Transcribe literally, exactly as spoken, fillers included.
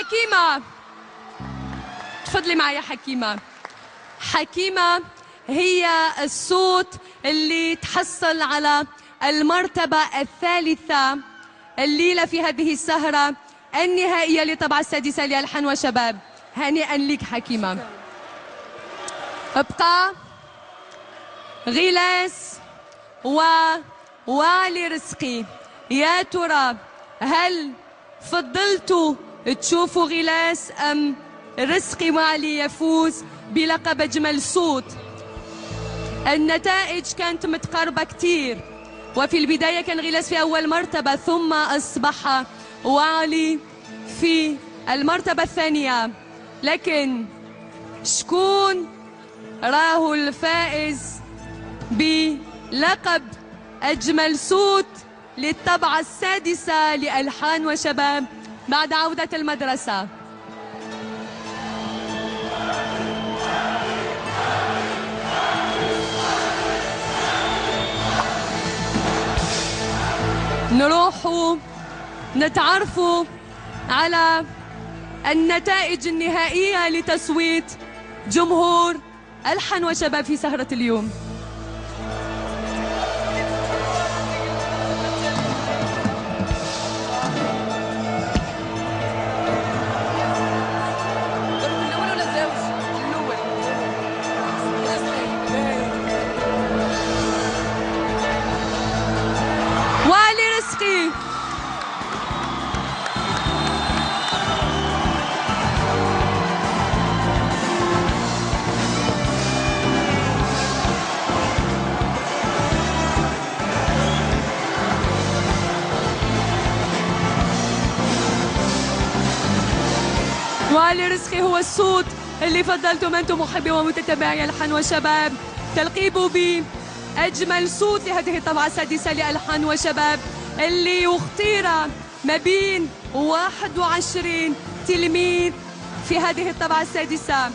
حكيمة، تفضلي معايا حكيمة. حكيمة هي الصوت اللي تحصل على المرتبة الثالثة الليلة في هذه السهرة النهائية للطبعة السادسة لألحان وشباب. هنيئا لك حكيمة. ابقى غلاس ووالي رزقي. يا ترى هل فضلتوا تشوفوا غلاس أم رزقي وعلي يفوز بلقب أجمل صوت؟ النتائج كانت متقاربة كتير، وفي البداية كان غلاس في أول مرتبة، ثم أصبح وعلي في المرتبة الثانية. لكن شكون راهو الفائز بلقب أجمل صوت للطبعة السادسة لألحان وشباب بعد عودة المدرسة؟ نروحوا نتعرفوا على النتائج النهائية لتصويت جمهور ألحان وشباب في سهرة اليوم. والي رزقي. والي رزقي هو الصوت اللي فضلتم أنتم محبي ومتتبعي ألحان وشباب تلقيبه بأجمل صوت لهذه الطبعة السادسة لألحان وشباب، اللي اختير ما بين واحد وعشرين تلميذ في هذه الطبعة السادسة.